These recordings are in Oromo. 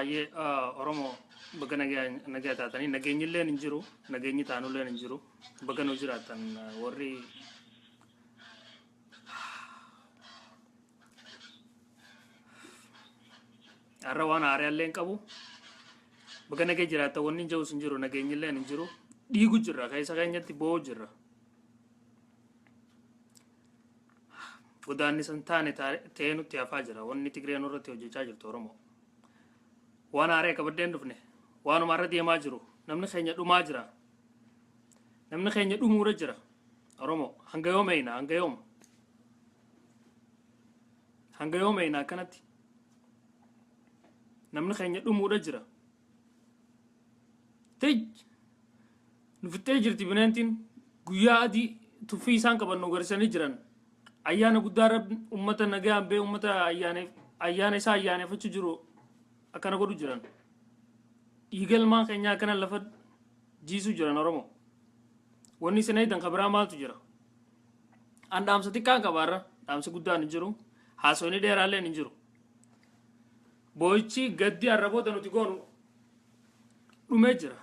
Hayyee, Oromoo, baga nagaa taatanii. Nageenyilleen hin jiru, nageenyi taanulleen hin jiru. Baga nu jiraatan warri har'a waan haaraallee hin qabu. Baga nagee jiraatan wanni hin jirus hin jiru, nageenyilleen hin jiru. Dhiigu jirra, keessa keenyatti boo'u jirra. Godaannisa hin taane ta'ee nutti hafaa jira. Wanni Tigreen irratti hojjechaa jirtu, Oromoo. Waan haaree qabadhee hin dhufne. Waanuma irra deemaa jiru. Namni keenya dhumaa jira. Namni keenya dhumuura jira. Oromoo, hanga yoom eeyna? Hanga yoom? Hanga yoom eeyna akkanatti? Namni keenya dhumuudha jira. Tij! Nu fixxee jirti bineentiin. Guyyaa adii tuffii isaan qaban nu agarsiisanii jiran. Ayyaana guddaa rabbi ummata nagaan bee ummata ayyaana isaa ayyaaneffachuu jiru akkana godhu jiran. Dhiiga ilmaan keenyaa akkana lafa jiisuu jiran, Oromoo. Wanni isin eegdan kan biraa maaltu jira? An dhaamsa xiqqaan qaba har'a. Dhaamsi guddaan hin jiru. Haasawni dheeraalleen hin jiru. Boo'ichi gaddi har'a booda nuti goonu dhumee jira.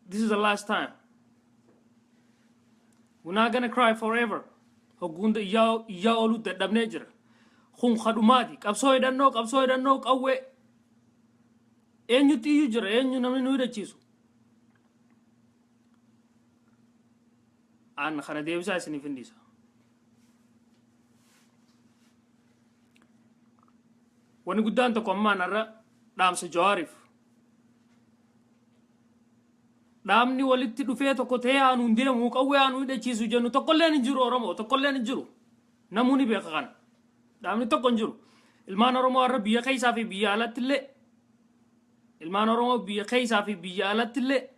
This is the last time. We're not gonna cry forever. Hogguunda iyyaa iyyaa ooluu dadhabnee jira. Kun kadhumaati. Qabsoo hidhannoo, qabsoo hidhannoo, qawwee. Eenyutti iyyuu jira? Eenyu namni nu hidhachiisu? An kana deebisaa isiniif hin dhiisa. Wanni guddaan tokko ammaan har'a dhaamsa Jawaariif. Dhaabni walitti dhufee tokko ta'ee aanuun deemu, qawwee aanuu hidhachiisu jennu tokkolleen hin jiru, Oromoo, tokkolleen hin jiru. Namuu ni beeka kana. Dhaabni tokko hin jiru. Ilmaan Oromoo har'a biyya keessaa fi biyya alatti illee, ilmaan Oromoo biyya keessaa fi biyya alatti illee,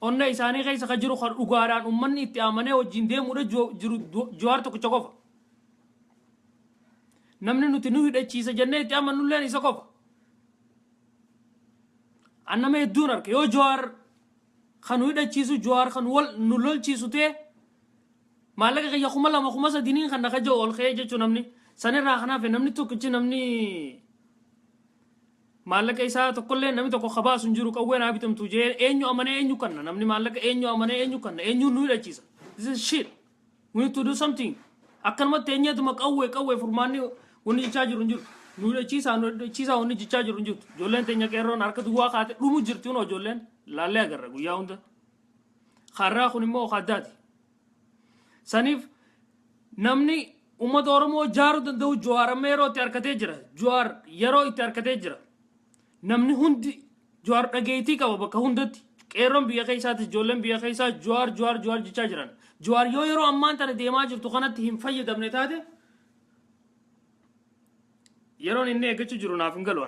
onnee isaanii keessa kan jiru, kan dhugaadhaan uummanni itti amanee wajjin deemuudha jiru, Jawaar tokkicha qofa. Namni nuti nu hidhachiisa jennee itti amannulleen isa qofa. An nama hedduun arge. Yoo Jawaar kan nu hidhachiisu, Jawaar kan wal nu lolchiisu ta'e, maallaqa kiyya 2000, 3000n kan naka jiru ol ka'ee jechuu namni sanirraa. Kanaaf namni tokkichi, namni maallaqa isaa tokkollee namni tokko kabaasu hin jiru. Qawween haa bitamtu jee eenyu amanee eenyu kanna? Namni maallaqa eenyu amanee eenyu kanna? Eenyuun nu hidhachiisa? This is shit. We need to do something. Akkanumatti eenyatuma qawwee qawwee furmaanni wanni jechaa jiru hin jirtu. Nu hidhachiisaa, nu hidhachiisaa wanni jechaa jiru hin jirtu. Ijoolleen teenya qeerroon harka duwwaa kaate dhumu jirti. Hunoo ijoolleen laallee agarra guyyaa hunda. Har'aa kun immoo addaati. Saniif namni uummata Oromoo jaaruu danda'u Jawaar amma yeroo itti harkatee jira. Jawaar yeroo itti harkatee jira. Namni hundi Jawaar dhageettii qaba bakka hundatti. Qeerroon biyya keessaatis ijoolleen biyya keessaa Jawaar, Jawaar, Jawaar jechaa jiran. Jawaar yoo yeroo ammaan tana deemaa jirtu kanatti hin fayyadamne taate, yeroon inni eeggachuu jiru naaf hin galu.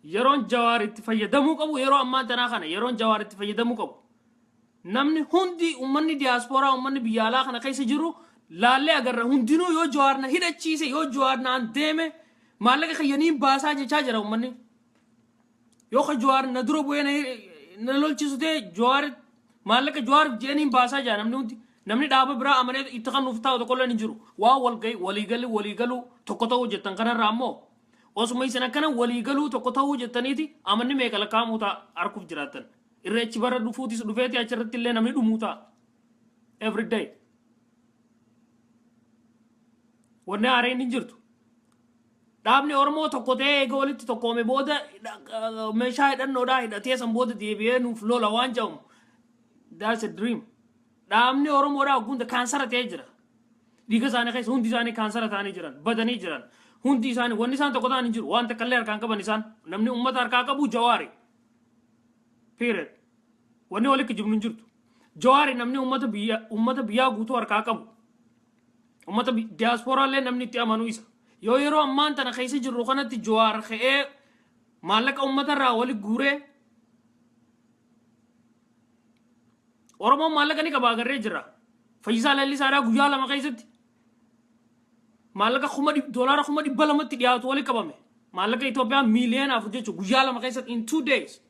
Yeroon Jawaar itti fayyadamuu qabu yeroo ammaan tanaa kana, yeroon Jawaar itti fayyadamuu qabu. Namni hundi, uummanni diyaaspooraa, uummanni biyya alaa kana keessa jiru, laallee agarra, hundinuu yoo Jawaar na hidhachiise, yoo Jawaar naan deeme, maallaqa kiyyaniin baasaa jechaa jira uummanni. Yoo ka Jawaar na dura bu'ee na lolchisu ta'e, Jawaar, maallaqa Jawaariif jedhaniin baasaa jira namni hundi. Namni dhaaba biraa amanee itti kan nuuf taa'u tokkollee hin jiru. Waan wal gahi waliigalli waliigaluu tokko ta'uu jettan kanarraa ammoo, osuma isin akkana waliigaluu tokko ta'uu jettaniiti amanni meeqa lakkaa'amuu ta'a arguuf jiraattan. Irreechi bara dhufuutis dhufeeti achirratti illee namni dhumuu ta'a. Every day. Wanni haareen hin jirtu. Dhaabni Oromoo tokko ta'ee eega walitti tokkoome booda meeshaa hidhannoodhaa hidhatee san booda deebi'ee nuuf lola waan jedhamu. That's a dream. Dhaabni Oromoodhaa hunda kaansara ta'ee jira. Dhiiga isaanii keessa hundi isaanii kaansara ta'anii jiran, badanii jiran. Hundi isaanii wanni isaan tokko ta'an hin jiru. Waan takka illee harkaan qaban isaan. Namni uummata harkaa qabu Jawaari. Period. Wanni walitti kijibnu hin jirtu. Jawaari namni uummata biyyaa guutuu harkaa qabu. Uummata diyaasporaallee namni itti amanu isa. Yoo yeroo ammaan tana keessa jirru kanatti Jawaar ka'ee maallaqa uummata irraa wali guuree, Oromoon maallaqa ni qaba, agarree jirra. Fayyisaa Leellisaadhaa guyyaa 2 keessatti maallaqa doolaara 200,000tti dhiyaatu wali qabame. Maallaqa Itoophiyaa 4 miiliyoona jechuudha guyyaa 2 keessatti, in 2 days.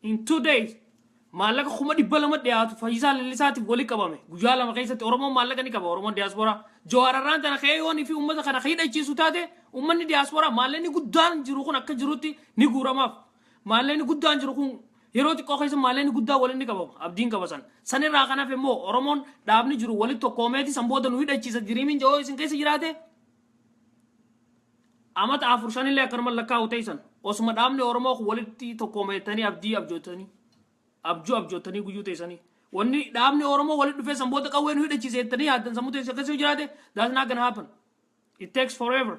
In 2 days. Maallaqa 200,000 dhiyaatu Fayyisaa Leellisaatiif walitti qabame. Guyyaa 2 keessatti Oromoon maallaqa ni qaba. Oromoon diyaasporaa. Jawaar arraan tana ka'ee yoon fi uummata kana hidhachiisu taate, uummanni diyaasporaa maallaqni guddaan jiru kun akka jirutti ni guuramaaf. Maallaqni guddaan jiru kun yeroo xiqqoo keessa maallaqni guddaan walitti ni qabama. Abdiin qaba san. Sanirraa kanaaf immoo Oromoon dhaabni jiru walitti tokkoomeeti san booda nu hidhachiisa diriimiin jawoo isin keessa jiraate, amata afur shanillee akkanuma lakkaa'u teessan osuma dhaabni Oromoo kun walitti tokkoomeetanii abdii abjootanii abjuu abjootanii guyyuu teessanii wanni dhaabni Oromoo walitti dhufee san booda qawwee nu hidhachiise jettanii yaaddan sammuu teessan keessa yoo jiraate, that's not gonna happen. It takes forever.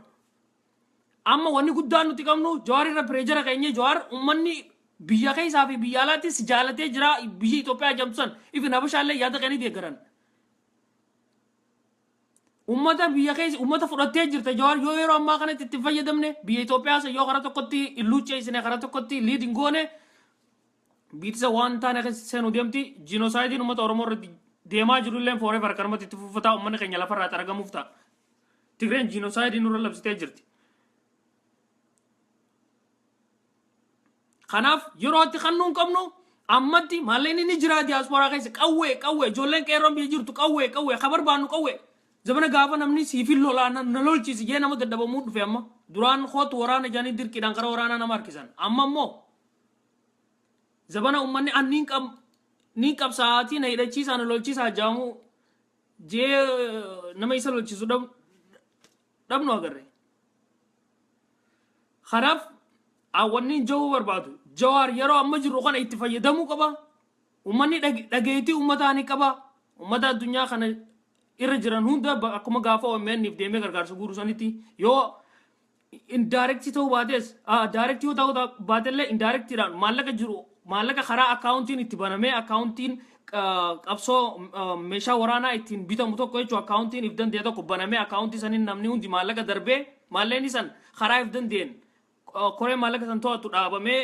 Amma wanni guddaan nuti qabnu Jawaar irra pressure keenye. Jawaar ummanni biyya keessaa fi biyya alaattis jaalatee jira. Biyya Itoophiyaa jedhamtu san ifin Habashaallee yaada kanii deeggaran. Ummata biyya keessa ummata fudhattee jirta Jawaar. Yoo yeroo ammaa kanatti itti fayyadamne, biyya Itoophiyaa san yoo karaa tokkotti illuucceessine, karaa tokkotti lead hin goone, biitisa waan taane keessa seenuu deemti. Genocide iin ummata Oromoo irratti deemaa jiru illee forever akkanumatti itti fufataa, ummanni keenya lafarraa argamuuf ta'a. Tigreen genocide nurra labsitee jirti. Kanaaf yeroo itti kannuu hin qabnu. Ammatti maallaqni ni jira diyaasporaa keessa. Qawwee, qawwee, ijoolleen qeerroon biyya jirtu qawwee, qawwee ka barbaannu qawwee. Zamana gaafa namni siifin lolaa na lolchiisi jee nama dadhabamuu dhufe. Amma duraan kootu waraana jedhanii dirqiidhaan karaa waraanaa nama harkisan. Amma immoo zabana ummanni an niin qab niin qabsaatii, na hidhachiisaa, na lolchiisaa jaamu jee nama isa lolchiisu dhabnu agarre. Kanaaf wanni jawuu barbaadu, Jawaar yeroo amma jirru kana itti fayyadamuu qaba. Uummanni dhageettii uummataa ni qaba. Uummata addunyaa kana irra jiran hunda akkuma gaafa OMN if deemee gargaarsa guuru sanitti, yoo indirect ta'uu baates, direct yoo ta'uu baatellee, indirect iidhaan maallaqa jiru, maallaqa karaa account iin itti banamee, account iin qabsoo meeshaa waraanaa ittiin bitamu tokko jechuun, account iin if danda'e tokko banamee, account ii saniin namni hundi maallaqa darbee, maallaqni san karaa if danda'een koree maallaqa san to'atu dhaabamee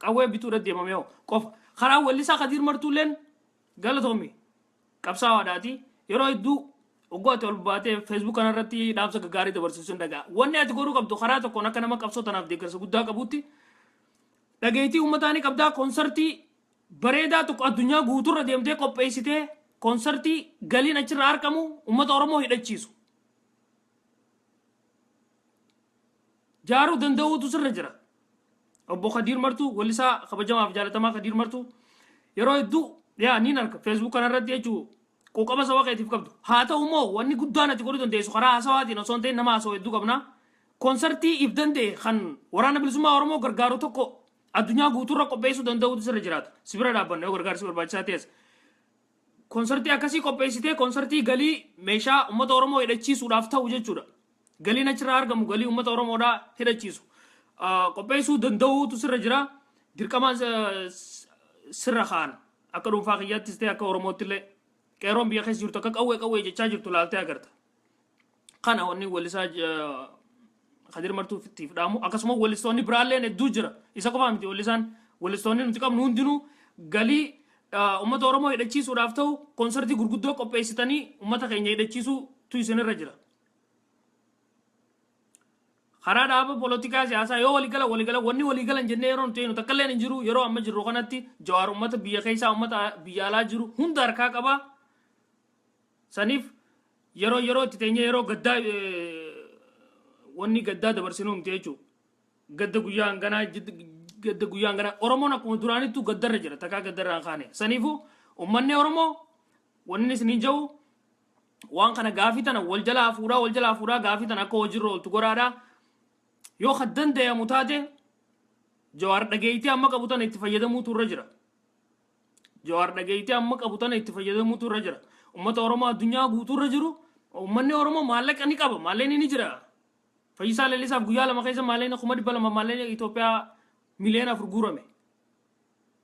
qawwee bituudha deemamee hoo qofa. Karaa wallisaa Kadiir Martuulleen galatoomi, qabsaawaadhaati. Yeroo hedduu oggoo ati ol baatee Facebook kanarratti dhaamsa gaggaarii dabarsiisuu hin dhaga'a. Wanni ati godhuu qabdu karaa tokkoon akka nama qabsoo tanaaf deeggarsa guddaa qabutti, dhageettii uummataa ni qabdaa, koonsartii bareedaa tokko addunyaa guuturra deemtee qopheessitee, koonsartii galiin achirraa argamu uummata Oromoo hidhachiisu jaaruu danda'uutu sirra jira. Obbo Kadiir Martuu, wallisaa kabajamaaf jaalatamaa Kadiir Martuu, yeroo hedduu yaa niin arga Facebook kanarratti jechuu, quuqama saba keetiif qabdu. Haa ta'u immoo wanni guddaan ati godhuu dandeessu karaa haasawaatiin osoo hin ta'in, nama haasawaa hedduu qabna. Koonsartii if danda'e kan Waraana Bilisummaa Oromoo gargaaru tokko addunyaa guutuurra qopheessuu danda'uutu sirra jiraata. Si bira dhaabbanna yoo gargaarsi barbaachisaa ta'es. Koonsartii akkasii qopheessitee, koonsartii galii meeshaa uummata Oromoo hidhachiisuudhaaf ta'u jechuudha. Galiin achirraa argamu galii uummata Oromoodhaa hidhachiisu. Qopheessuu danda'uutu sirra jira. Dirqamaan sirra kaan akka dhuunfaa kiyyaattis ta'e akka Oromootti illee qeerroon biyya keessa jirtu akka qawwee qawwee jechaa jirtu laaltee agarta. Kana wanni wallisaa Kadir Martuutiif dhaamu. Akkasuma wallistoonni biraallee hedduu jira. Isa qofaa miti wallisaan. Wallistoonni nuti qabnu hundinuu galii uummata Oromoo hidhachiisuudhaaf ta'u koonsartii gurguddoo qopheessitanii uummata keenya hidhachiisuutu isinirra jira. Karaa dhaaba poolitikaa siyaasaa yoo waliigala waliigala wanni waliigalan jennee yeroo nuti eenyu takka illee hin jiru. Yeroo amma jirru kanatti Jawaar uummata biyya keessaa, uummata biyya alaa jiru hunda harkaa qaba. Saniif yeroo yeroo itti teenyee yeroo gaddaa wanni gaddaa dabarsinuu miti jechuudha. Gadda guyyaa hanganaa, gadda guyyaa hanganaa, Oromoon akkuma duraanittuu gaddarra jira, takkaa gaddarraa hin kaane. Saniifuu uummanni Oromoo wanni isiniin jedhu waan kana, gaafii tana wal jalaa fuudhaa, wal jalaa fuudhaa, gaafii tana akka hojiirra ooltu godhaadha. Yoo kan danda'amu taate Jawaar dhageettii amma qabu tana itti fayyadamuutu irra jira. Jawaar dhageettii amma qabu tana itti fayyadamuutu irra jira. Uummata Oromoo addunyaa guutuu irra jiru, uummanni Oromoo maallaqa ni qaba, maallaqni ni jira. Fayyisaa Leellisaaf guyyaa 2 keessa maallaqni 200,000, maallaqni Itoophiyaa 4 miliyoona guurame.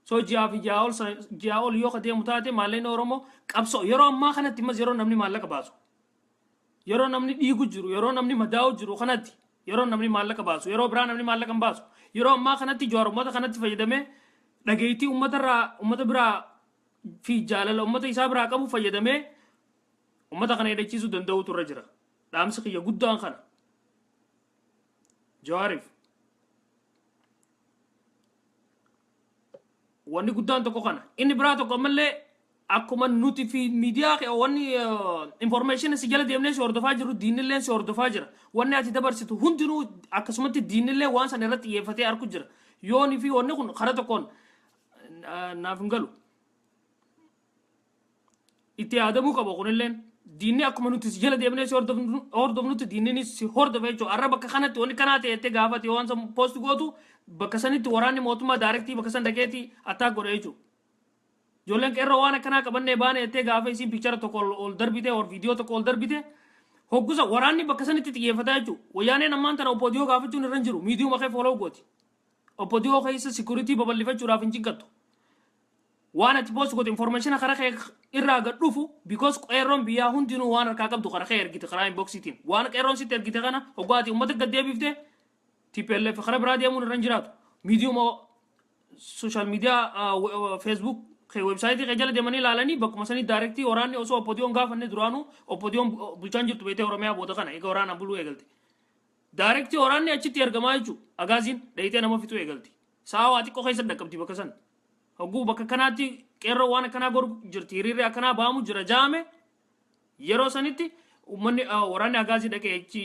So ji'aa fi ji'aa ol yoo ka deemu taate, maallaqni Oromoo qabsoo yeroo ammaa kanatti immas yeroo namni maallaqa baasu, yeroo namni dhiigu jiru, yeroo namni madaa'u jiru kanatti, yeroo namni maallaqa baasu, yeroo biraa namni maallaqa hin baasu. Yeroo ammaa kanatti Jawaar uummata kanatti fayyadamee, dhageettii uummata irraa, uummata biraa fi jaalala uummata isaa biraa qabu fayyadamee uummata kana hidhachiisuu danda'uutu irra jira. Dhaamsi kiyya guddaan kana. Jawaariif. Wanni guddaan tokko kana. Inni biraa tokko ammallee, akkuma nuti fi miidiyaa wanni information si jala deemnee si hordofaa jiru, diinillee si hordofaa jira. Wanni ati dabarsitu hundinuu akkasumatti diinillee waan sana irratti xiyyeeffatee arku jira. Yooni fi wanni kun karaa tokkoon naaf hin galu. Itti yaadamuu qaba kunilleen. Diinni akkuma nuti si jala deemnee si hordofnutti diinni si hordofa jechuudha. Har'a bakka kanatti wanni kanaa ta'e jettee gaafate waan san post gootu, bakka sanitti waraanni mootummaa direct bakka san dhaqeetii attack godha jechuudha. Ijoolleen qeerroo waan akkanaa qabannee baane jettee gaafa isiin picture tokko ol darbite or viidiyoo tokko ol darbite, hoggusa waraanni bakka sanitti xiyyeeffataa jechuudha. Wayyaaneen ammaan tana OPDO gaafachuun irra hin jiru. Miidiyuma kee follow gooti. OPDO keessa security babal'ifachuudhaaf hin cinqattu. Waan ati post goote, information karaa kee irraa gad dhufu, because qeerroon biyyaa hundinuu waan harkaa qabdu karaa kee ergite karaa inboxiitiin. Waan qeerroon sitti ergite kana hoggaa ati uummata gad deebifte, TPLF karaa biraa deemuun irra hin jiraatu. Miidiyuma social media, Facebook kee, website kee jala deemanii ilaalanii bakkuma sanii direct waraanni osoo OPDOn gaafanne, duraanuu OPDOn bulchaan jirtu beetee Oromiyaa booda kana eega waraanaan buluu eegalte. Direct waraanni achitti ergamaa jechuudha. Agaaziin dhayitee nama fixuu eegalti. Sa'a waa xiqqoo keessa dhaqqabdi bakka san. Hogguu bakka kanaatti qeerroo waan akkanaa godhu jirti, hiriirri akkanaa ba'amu jira jaame, yeroo sanitti uummanni waraanni agaazii dhaqee achi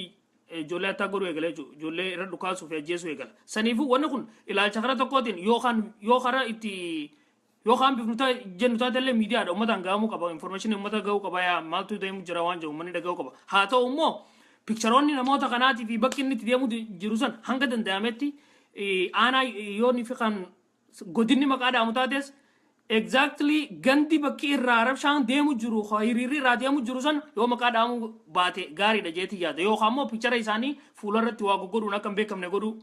ijoollee attaa godhuu eegala jechuudha. Ijoollee irra dhukaasuu fi ajjeesuu eegala. Saniifuu wanni kun ilaalcha karaa tokkootiin yookaan yoo karaa itti yookaan bifnu jennu taatellee, miidiyaadha, uummataan gahamuu qaba. Information uummata gahuu qaba. Yaa maaltu deemu jira waan jedhu uummanni dhagahuu qaba. Haa ta'u immoo pictureoonni namoota kanaatii fi bakki inni itti deemu jiru san hanga danda'ametti aanaa yoo ni fi kan godinni maqaa dhaamu taates, exactly gandi bakki irraa rabshaan deemu jiru, hiriirri irraa deemu jiru san yoo maqaa dhaamu baate gaariidha jeetii yaada. Yookaan immoo picture isaanii fuularratti waa goggodhuun akka hin beekamne godhuu.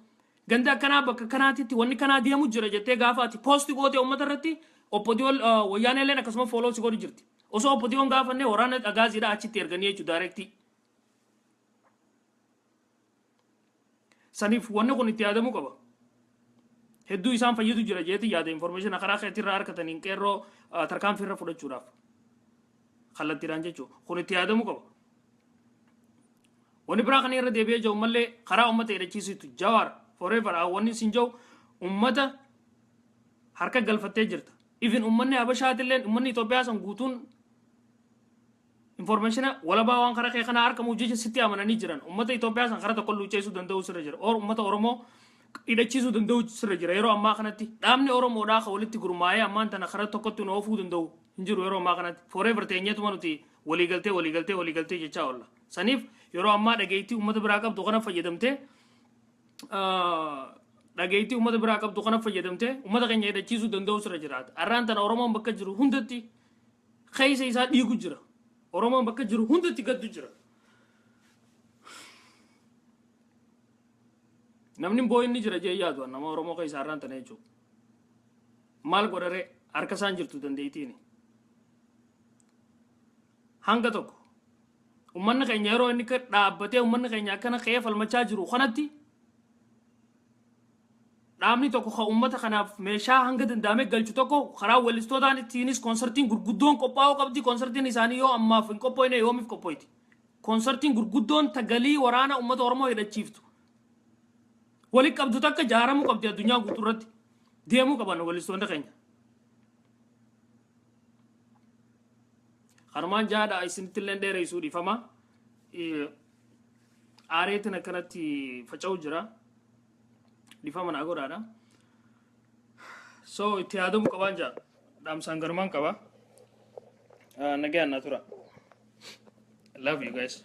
Ganda akkanaa bakka kanaatitti wanni kanaa deemu jira jettee gaafa ati post goote uummata irratti, OPDOn wayyaaneelleen akkasuma follow si godhu jirti. Osoo OPDOn gaafanne waraana agaaziidha achitti erganii jechuudha direct. Saniif wanni kun itti yaadamuu qaba. Hedduu isaan fayyadu jira jeeti yaada, information karaa keetirraa harkataniin qeerroo tarkaanfii irra fudhachuudhaaf. Kallattiidhaan jechuudha. Kun itti yaadamuu qaba. Wanni biraa kan irra deebi'ee jiru mallee karaa uummata hidhachiisutu. Jawaar forever, wanni isin jiru uummata harka galfattee jirta. Even uummanni Habashaatillee, uummanni Itoophiyaa san guutuun information walabaa waan karaa kee kana harkamuuf jecha sitti amananii jiran. Uummata Itoophiyaa san karaa tokko luucceessuu danda'u sirra jira. Or uummata Oromoo hidhachiisuu danda'u sirra jira. Yeroo ammaa kanatti dhaabni Oromoodhaa kan walitti gurmaa'ee ammaan tana karaa tokkotti nu oofuu danda'u hin jiru yeroo ammaa kanatti. Forever teenyeetuma nuti waliigaltee, waliigaltee, waliigaltee jechaa oolla. Saniif yeroo ammaa dhageettii uummata biraa qabdu kana fayyadamtee, dhageettii uummata biraa qabdu kana fayyadamtee uummata keenya hidhachiisuu danda'u sirra jiraata. Arraan tana Oromoon bakka jiru hundatti keessa isaa dhiigu jira. Oromoon bakka jiru hundatti gaddu jira. Namni boo'inni jira jee yaadu nama Oromoo keessa arraan tana jechuudha. Maal godharee, harka isaan jirtu dandeettiini. Hanga tokko uummanni keenya yeroo inni dhaabbatee, uummanni keenya akkana ka'ee falmachaa jiru kanatti, dhaabni tokko kan uummata kanaaf meeshaa hanga danda'ame galchu tokko karaa weellistootaan ittiinis concertiin gurguddoon qophaa'uu qabdi. Concertiin isaanii yoo ammaaf hin qophooyne, yoomiif qophooyti? Concertiin gurguddoon tagalii waraana uummata Oromoo hidhachiiftu walitti qabdu takka jaaramuu qabdi. Addunyaa guutuu irratti deemuu qaban weellistoonni keenya. Kanumaan jaadha, isinitti illee dheereessuu dhiifama. Aareetiin akkanatti faca'u jira. Dhiifama naa godhaadha. So itti yaadamuu qabaan jaa. Dhaamsaan garumaan qaba. Nagaan naa tura. Love you guys.